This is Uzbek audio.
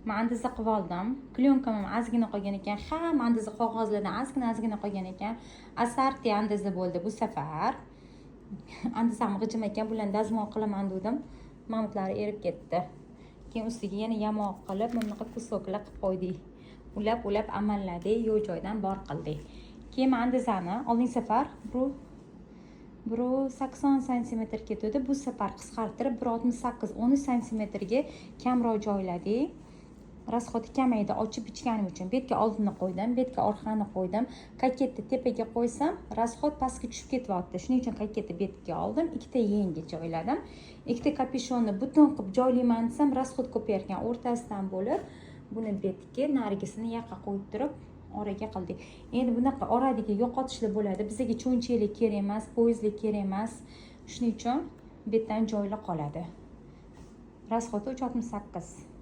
Man andiza qilib oldim. Клёнка m ham ozgina qolgan ekan, hamma andiza qog'ozlardan ozgina ozgina qolgan ekan. Ассорти andiza bo'ldi bu safar. Andizam g'ijim ekan, bularni dazmol qilaman dedim, mamitlari erib ketdi. Keyin ustiga yana yamoq qilib, mana bunaqa кусок lar qilib qo'ydik. Ulab ulab amalladik, yo'q joydan bor qildik. Keyin man andizani oldingi safar 1,80 santimetr ketuvdi, bu safar qisqartirib 1,68, 13 santimetrga kamroq joyladik. Расход i kamaydi ochib bichganim uchun. Bu yerga oldini qo'ydim, bu yerga orqani qo'ydim. Koketni tepaga qo'ysam, расход pastga tushib ketyapti, shuning uchun koketni bu yerga oldim, ikkita yengi joyladim. Ikkita kapishonni butun qilib joylayman desam, расход ko'payar ekan. O'rtasidan bo'lib, buni bu yerga, narigisini yoqqa qo'yib turib, oraga qildik. Endi bunaqa oradagi yo'qotishlar bo'ladi. Bizga cho'nchaklik kerak emas, poyezdlik kerak emas, shuning uchun bu yerdan joylar qoladi. Расход i 3,68.